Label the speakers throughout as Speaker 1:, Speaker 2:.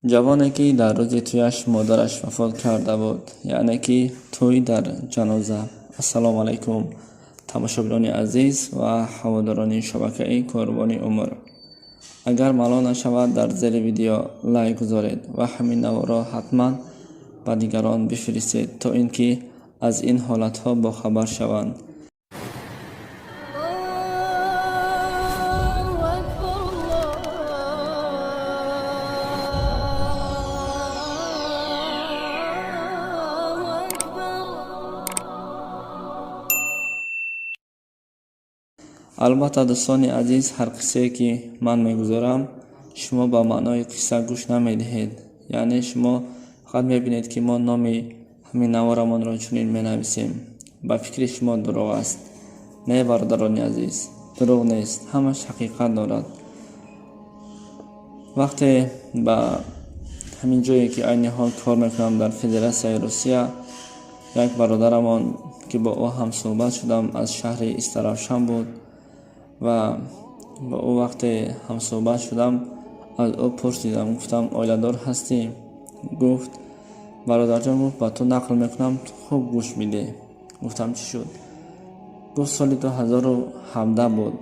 Speaker 1: Ҷавоне, ки дар рӯзи тӯяш модараш вафот карда буд, яъне ки тӯй дар ҷаноза. Ассалому алайкум, тамошобинони азиз ва ҳаводорони шабакаи Корвони умр. Агар малол нашавад, дар зери видео лайк гузоред ва ҳамин наворро ҳатман ба дигарон бифиристед, то ин ки аз ин ҳолатҳо бохабар шаванд. Албатта, дӯстони азиз, ҳар қиссае, ки ман мегузорам, шумо ба маънои қисса гӯш намедиҳед. Яъне шумо фақат мебинед, ки мо номи ҳамин наворамонро чунин менависем. Ба фикри шумо дурӯғ аст. Не, бародарони азиз, дурӯғ нест, ҳамаш ҳақиқат дорад. Вақте ба ҳамин ҷое, ки айни ҳол кор мекунам, дар Федератсияи Русия, як бародарамон, ки бо ӯ ҳам суҳбат шудам, аз шаҳри Истаравшан буд ва бо ӯ вақте ҳамсуҳбат шудам, аз ӯ пурсидам, гуфтам: «Оиладор ҳастӣ?» Гуфт: «Бародарҷон, — гуфт, — ба ту нақл мекунам, хуб гӯш бидеҳ». Гуфтам: «Чӣ шуд?» Гуфт: «Соли 2017 буд,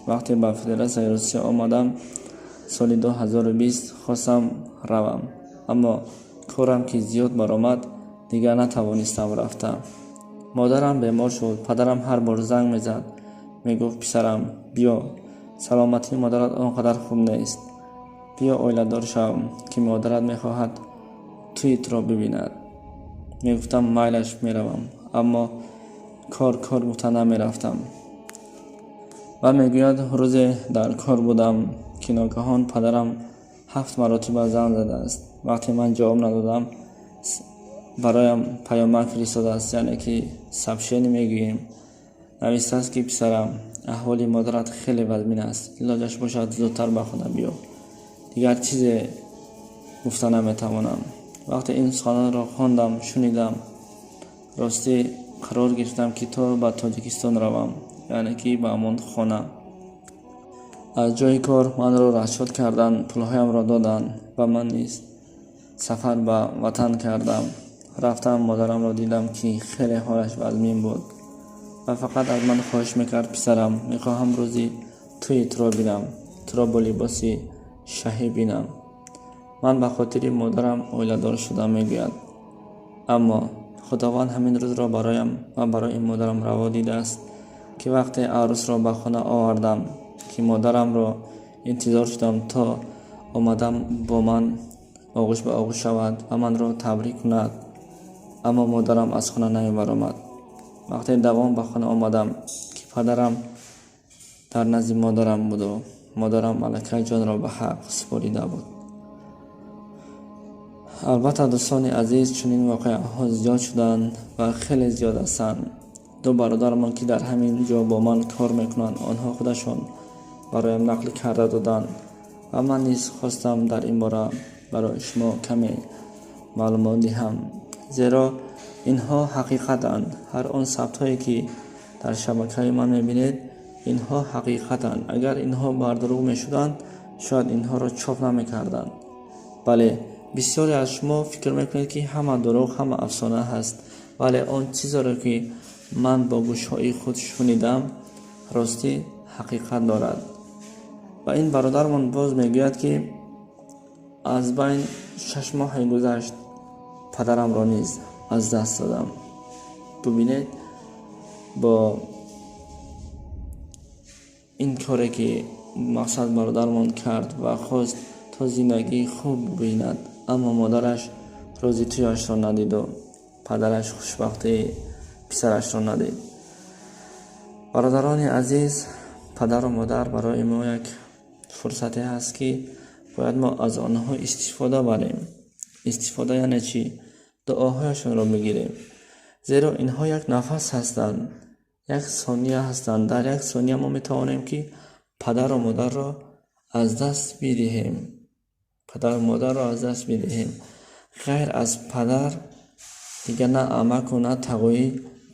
Speaker 1: вақте ба Федератсияи Русия омадам. Соли 2020 хостам равам, аммо корам ки зиёд баромад, дигар натавонистам рафта. Модарам бемор шуд. Падарам ҳар бор занг мезад, мегуфт: «Писарам, биё, саломатии модарат он қадар хуб нест, биё, оиладор шав, ки модарат мехоҳад тӯи туро бибинад». Мегуфтам, майлаш, меравам, аммо кор, кор гуфта намерафтам». Ва мегӯяд, рӯзе дар кор будам, ки ногаҳон падарам 7 маротиба занг задааст. Вақте ман ҷавоб надодам, бароям паёмак фиристодааст, яъне ки сообщение мегӯем. Навистааст, ки писарам, аҳволи модарат хеле вазмин аст, илоҷаш бошад, зудтар ба хона биё, дигар чизе гуфта наметавонам. Вақте ин суханонро хондам, шунидам, ростӣ қарор гирифтам, ки то ба Тоҷикистон равам, яъне ки ба ҳамон хона. Аз ҷои кор манро расчёт карданд, пулҳоямро доданд ва ман низ сафар ба ватан кардам. Рафтам, модарамро дидам, ки хеле ҳолаш вазмин буд ва фақат аз ман хоҳиш мекард: «Писарам, мехоҳам рӯзи тӯи туро бинам, туро бо либоси шаҳӣ бинам. Ман ба хотири модарам оиладор шудам», — мегӯяд, — «аммо Худованд ҳамин рӯзро бароям ва барои модарам раво дидааст, ки вақте арӯсро ба хона овардам, ки модарамро интизор шудам, то омадам бо ман оғӯш ба оғӯш шавад ва манро табрик кунад, аммо модарам аз хона намебаромад. Вақте давом ба хона омадам, ки падарам дар назди модарам буду модарам аллакай ҷонро ба ҳақ супорида буд». Албатта, дӯстони азиз, чунин воқеаҳо зиёд шуданд ва хеле зиёд ҳастанд. Ду бародарамон, ки дар ҳамин ҷо бо ман кор мекунанд, онҳо худашон бароям нақл карда доданд ва ман низ хостам дар ин бора барои шумо каме маълумот диҳам, зеро инҳо ҳақиқатанд. Ҳар он сабтҳое, ки дар шабакаи ман мебинед, инҳо ҳақиқатанд. Агар инҳо бардурӯғ мешуданд, шояд инҳоро чоп намекарданд. Бале, бисёре аз шумо фикр мекунед, ки ҳама дурӯғ, ҳама афсона ҳаст, вале он чизеро, ки ман бо гӯшҳои худ шунидам, ростӣ ҳақиқат дорад. Ва ин бародармон боз мегӯяд, ки аз байн 6 моҳе гузашт, падарамро низ аз даст додам. Бубинед, бо ин коре, ки мақсад бародармон кард ва хост то зиндагии хуб бибинад, аммо модараш рӯзи тӯяшро надиду падараш хушбахтии писарашро надид. Бародарони азиз, падару модар барои мо як фурсате ҳаст, ки бояд мо аз онҳо истифода барем. Истифода яъне чӣ? Дуоҳояшонро бигирем, зеро инҳо як нафас ҳастанд, як сония ҳастанд. Дар як сония мо метавонем, ки падару модарро аз даст бидиҳем, падару модарро аз даст бидиҳем. Ғайр аз падар дигар на амаку на тағоӣ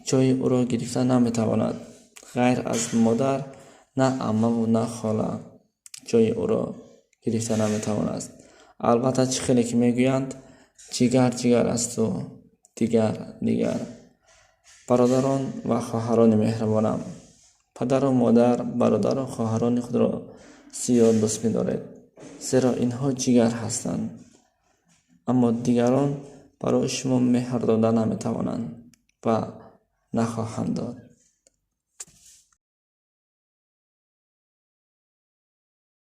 Speaker 1: ҷои ӯро гирифта наметавонад. Ғайр аз модар на аммаву на хола ҷои ӯро гирифта наметавонад. Албатта, чӣ хеле ки мегӯянд, ҷигар ҷигар асту дигар дигар. Бародарон ва хоҳарони меҳрубонам, падару модар, бародару хоҳарони худро зиёд дӯст медоред, зеро инҳо ҷигар ҳастанд. Аммо дигарон барои шумо меҳр дода наметавонанд ва нахоҳанд дод.